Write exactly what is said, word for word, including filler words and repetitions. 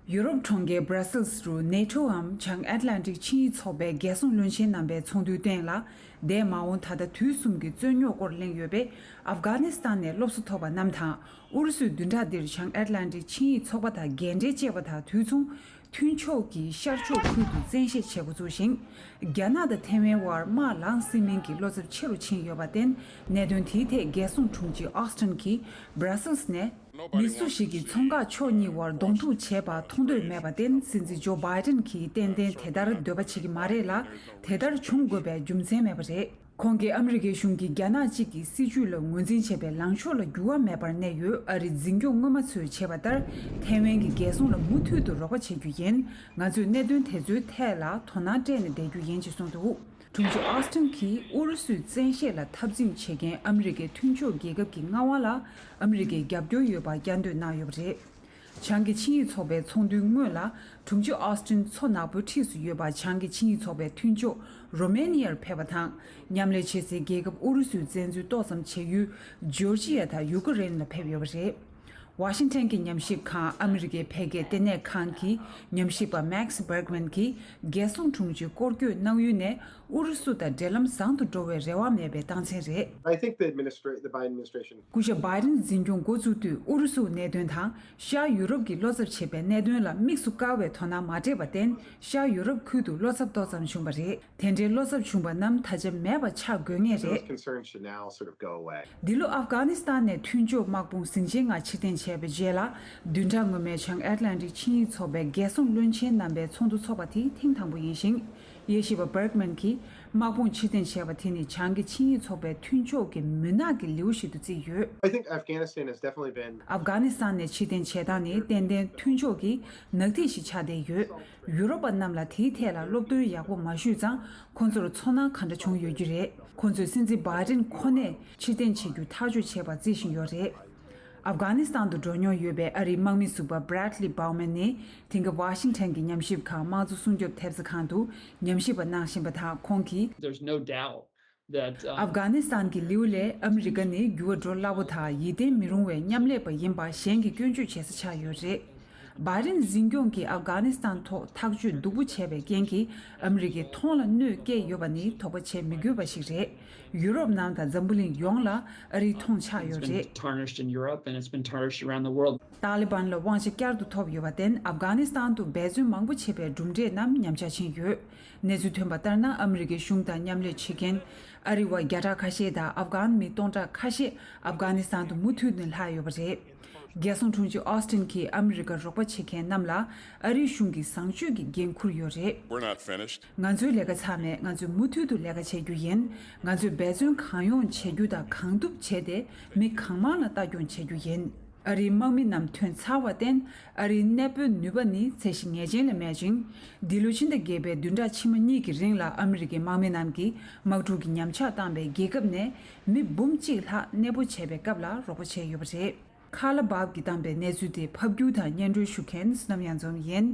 ཡུ་རོབ་གྲོང་ཁྱེར་Brussels་རུ་NATO་འམ་བྱང་ཨེཊ་ལན་ཊིག་ཆིངས་ཡིག་ཚོགས་པའི་རྒྱལ་སྲུང་བློན་ཆེན་རྣམ་པའི་ཚོགས་འདུའི་སྟེང་ལ། འདས་མ་འོངས་ད་ལྟ་དུས་གསུམ་གྱི་རྩོད་རྙོག་སྐོར་གླེང་ཡོད་པའི་ཨབ་གྷ་ནི་སི་ཐན་ནས་སློབ་གསོ་ཐོབ་པ་རྣམས་དང་། ཨུ་རུ་སུས་བདུན་ཕྲག་འདིར་བྱང་ཨེཊ་ལན་ཊིག་ཆིངས་ཡིག་ཚོགས་པ་དང་འགལ་འབྲེལ་བཅད་པ་དང་དུས་མཚུངས། མཐུན་ཕྱོགས་ཀྱི་ཤར་ཕྱོགས་ཁུལ་དུ་བཙན་ཤེད་བྱེད་འགོ་ཚུགས་ཤིང་། རྒྱ་ནག་དང་ཐེ་ཝན་བར་དམག་ལངས་སྲིད་མིན་གྱི་བློ་འཚབ་ཆེ་རུ་ཕྱིན་ཡོད་པར་བརྟེན། གནད་དོན་དེའི་ཐད་རྒྱལ་སྲུང་དྲུང་ཆེ་ཨོ་སི་ཊིན་གྱིས་Brussels་ནས། མི་སུ་ཞིག་གིས་མཚོ་འགག་ཕྱོགས་གཉིས་བར་གདོང་ཐུག་བྱས་པ་མཐོང་འདོད་མེད་པར་བརྟེན། སྲིད་འཛིན་ཇོ་བྷའི་ཏིན་གྱིས་ཏན་ཏན་དེ་ལྟར་འདོད་པ་བྱེད་ཀྱི་མ་རེད་ལ། དེ་ལྟར་བྱུང་དགོས་པའི་རྒྱུ་མཚན་མེད་པ་རེད། ཁོང་གིས་ཨ་མི་རི་ཀའི་གཞུང་གིས་རྒྱ་ནག་གཅིག་གི་སྲིད་བྱུས་ལ་ངོས་འཛིན་བྱས་པའི་ལངས་ཕྱོགས་ལ་འགྱུར་བ་མེད་པར་གནས་ཡོད། ཨ་རིའི་འཛིན་སྐྱོང་སྔོན་མ་ཚོས་བྱས་པ་ལྟར། ཐེ་ཝན་གྱི་རྒྱལ་སྲུང་ལ་མུ་མཐུད་དུ་རོགས་པ་བྱེད་རྒྱུ་ཡིན། ང་ཚོས་གནད་དོན་དེ་ཚོའི་ཐད་ལ་དོ་སྣང་སྤྲད་ནས་བསྡད་རྒྱུ་ཡིན་ཅེས་གསུངས་འདུག་དྲུང་ཆེ་ཨོ་སི་ཊིན་གྱིས་ཨུ་རུ་སུའི་བཙན་ཤེད་ལ་འཐབ་འཛིང་བྱེད་མཁན་ཨ་མི་རི་ཀའི་མཐུན་ཕྱོགས་རྒྱལ་ཁབ་ཀྱི་མངའ་དབང་ལ་ཨ་མི་རི་ཀའི་རྒྱབ་སྐྱོར་ཡོད་པ་བསྐྱར་ཟློས་གནང་ཡོད་པ་རེད། བྱང་གི་ཆིངས་ཡིག་ཚོགས་པའི་ཚོགས་འདུའི་སྔོན་ལ། དྲུང་ཆེ་ཨོ་སི་ཊིན་མཚོ་ནག་པོའི་འཁྲིས་སུ་ཡོད་པ་བྱང་གི་ཆིངས་ཡིག་ཚོགས་པའི་མཐུན་ཕྱོགས་རོ་མེ་ནི་ཡར་ཕེབས་པ་དང་། མཉམ་ལས་བྱེད་སའི་རྒྱལ་ཁབ་ཨུ་རུ་སུའི་བཙན་འཛུལ་ཏོག་ཙམ་བྱེད་ཡུལ་ཇོར་ཇི་ཡ་དང་ཡུ་ཀེ་རེན་ལ་ཕེབས་ཡོད་པ་རེད། ཝ་ཤིང་ཊོན་གྱི་ཉམས་ཞིབ་ཁང་ཨ་མི་རི་ཀའི་འཕེལ་རྒྱས་ལྟེ་གནས་ཁང་གི་ཉམས་ཞིབ་པ་Max Bergman་གྱིས་རྒྱལ་སྲུང་དྲུང་ཆེ་སྐོར་སྐྱོད་གནང་ཡུལ་ནས། ཨུ་རུ་སུ་དང་འབྲེལ་ལམ་བཟང་དུ་འགྲོ་བའི་རེ་བ་མེད་པའི་རྟགས་མཚན་རེད། I think the administra- the Biden administration སྐུ་ཞབས་བྷའི་ཏིན་འཛིན་སྐྱོང་འགོ་བཙུགས་དུས་ཨུ་རུ་སུ་གནད་དོན་དང་ཤར་ཡུ་རོབ་ཀྱི་བློ་འཚབ་བྱེད་པའི་གནད་དོན་ལ་དམིགས་སུ་བཀར་བའི་དོ་སྣང་མ་སྤྲད་པར་བརྟེན། ཤར་ཡུ་རོབ་ཁུལ་དུ་བློ་འཚབ་ཏོག་ཙམ་བྱུང་བ་རེད། དེ་འདྲའི་བློ་འཚབ་བྱུང་བ་རྣམས་ད་ཆ་མེད་པ་ཆགས་དགོས་ངེས་རེད། Those concerns should now sort of go away. འདི་ལོ་ཨབ་གྷ་ནི་སི་ཐན་ནས་མཐུན་ཕྱོགས་དམག་དཔུང་ཟིང་ཆེན་ལྔ་ཕྱིར་འཐེན་བྱས་པའི་རྗེས་ལ། བདུན་ཕྲག་སྔོན་མའི་བྱང་ཨེཊ་ལན་ཊིག་ཆིངས་ཡིག་ཚོགས་པའི་རྒྱལ་སྲུང་བློན་ཆེན་རྣམ་པའི་ཚོགས་འདུ་འཚོགས་པ་དེ་ཐེངས་དང་པོ་ཡིན་ཞིང་། དབྱེ་ཞིབ་པ་Bergman་གྱིས། དམག་དཔུང་ཕྱིར་འཐེན་བྱས་པ་དེ་ནི་བྱང་གི་ཆིངས་ཡིག་ཚོགས་པའི་མཐུན་ཕྱོགས་ཀྱི་མུན་ནག་གི་ལེའུ་ཞིག་ཏུ་བརྩིས་ཡོད། I think Afghanistan has definitely been ཨབ་གྷ་ནི་སི་ཐན་ནས་ཕྱིར་འཐེན་བྱེད་སྟངས་ནི་ཏན་ཏན་མཐུན་ཕྱོགས་ཀྱི་ནག་ཐིག་ཞིག་ཆགས་བསྡད་ཡོད། ཡུ་རོབ་པ་རྣམས་ལ་དེའི་ཐད་ལ་སློབ་སྟོན་ཡག་པོ་མ་ཞུས་ཙང་། ཁོང་ཚོར་ཚོར་སྣང་ག་འདྲ་བྱུང་ཡོད་ཀྱི་རེད། ཁོང་ཚོས་སྲིད་འཛིན་བྷའི་ཏིན་ཁོ་ནས་ཕྱིར་འཐེན་བྱེད་རྒྱུ་ཐག་གཅོད་བྱས་པ་བརྩི་བཞིན་ཡོད་རེད། ཨབ་གྷ་ནི་སི་ཐན་དུ་འགྲོ་མྱོང་ཡོད་པའི་ཨ་རིའི་དམག་མི་ཟུར་པ་Bradley Bowman་ནི། དེང་སྐབས་ཝ་ཤིང་ཊོན་གྱི་ཉམས་ཞིབ་ཁང་དམངས་གཙོ་སྲུང་སྐྱོབ་ཐེབས་རྩ་ཁང་དུ་ཉམས་ཞིབ་པ་གནང་བཞིན་པ་དང་། ཁོང་གིས། There's no doubt that, um, ཨབ་གྷ་ནི་སི་ཐན་གྱི་ལེའུ་ལས་ཨ་མི་རི་ཀ་ནི་འགྱུར་བ་འགྲོ་སླ་པོ་དང་ཡིད་བརྟན་མི་རུང་བའི་མཉམ་ལས་པ་ཡིན་པ་གཞན་གྱིས་སྐྱོན་བརྗོད་བྱེད་ས་ཆགས་ཡོད་རེད། བྷའི་ཏིན་འཛིན་སྐྱོང་གིས་ཨབ་གྷ་ནི་སི་ཐན་ཐོག་ཐག་གཅོད་སྡུག་པོ་བྱས་པའི་རྐྱེན་གྱིས་ཨ་མི་རི་ཀའི་མཐོང་ལ་གནོད་བསྐྱལ་ཡོད་པ་ནི་དོགས་པ་བྱེད་མི་དགོས་པ་ཞིག་རེད། ཡུ་རོབ་ནང་དང་འཛམ་བུ་གླིང་ཡོངས་ལ་ཨ་རིའི་མཐོང་ཆགས་ཡོད་རེད། Tarnished in Europe and it's been tarnished around the world. ཏཱ་ལི་བན་ལ་དབང་ཆ་བསྐྱར་དུ་ཐོབ་ཡོད་པར་བརྟེན། ཨབ་གྷ་ནི་སི་ཐན་དུ་འབད་བརྩོན་མང་པོ་བྱས་པའི་གྲུབ་འབྲས་རྣམས་ཉམས་ཆག་ཕྱིན་ཡོད། གནས་ཚུལ་ཐོན་པ་ལྟར་ན། ཨ་མི་རི་ཀའི་གཞུང་དང་མཉམ་ལས་བྱེད་མཁན་ཨ་རི་བ་བརྒྱ་ཕྲག་ཁ་ཤས་དང་ཨབ་གྷན་མི་སྟོང་ཕྲག་ཁ་ཤས་ཨབ་གྷ་ནི་སི་ཐན་དུ་མུ་མཐུད་ནས་ལྷག་ཡོད་པ་རེད། རྒྱལ་སྲུང་དྲུང་ཆེ་ཨོ་སི་ཊིན་གྱིས་ཨ་མི་རི་ཀར་རོགས་པ་བྱེད་མཁན་རྣམས་ལ་ཨ་རིའི་གཞུང་གིས་བཟང་སྤྱོད་ཀྱི་འགན་འཁུར་ཡོད་རེད། We're not finished. ང་ཚོའི་ལས་ཀ་ཚར་མེད། ང་ཚོས་མུ་མཐུད་དུ་ལས་ཀ་བྱེད་རྒྱུ་ཡིན། ང་ཚོས་འབད་བརྩོན་གང་ཡོང་བྱེད་རྒྱུ་དང་། གང་ཐུབ་བྱས་ཏེ་མི་གང་མང་ལ་ལྟ་སྐྱོང་བྱེད་རྒྱུ་ཡིན། ཨ་རིའི་དམག་མི་རྣམས་ཐོན་ཚར་བར་བརྟེན། ཨ་རིའི་གནས་སྤོའི་ནུས་པ་ནི་ཚད་གཞི་ངེས་ཅན་ལས་མེད་ཅིང་། འདི་ལོ་ཕྱི་ཟླ་བརྒྱད་པའི་བདུན་ཕྲག་ཕྱི་མ་གཉིས་ཀྱི་རིང་ལ་ཨ་མི་རི་ཀའི་དམག་མི་རྣམས་ཀྱིས་དམག་འཁྲུག་གི་ཉམས་ཆག་བཏང་བའི་རྒྱལ་ཁབ་ནས་མི་འབུམ་གཅིག་ལྷག་གནས་སྤོ་བྱས་པའི་སྐབས་ལ་རོགས་པ་བྱས་ཡོད་པ་རེད། ཁ་ལ་བབ་ཀྱིས་བཏང་པའི་གནས་ཚུལ་དེ་ཕབ་སྒྱུར་དང་སྙན་སྒྲོན་ཞུ་མཁན་བསོད་ནམས་གཡང་འཛོམས་ཡིན།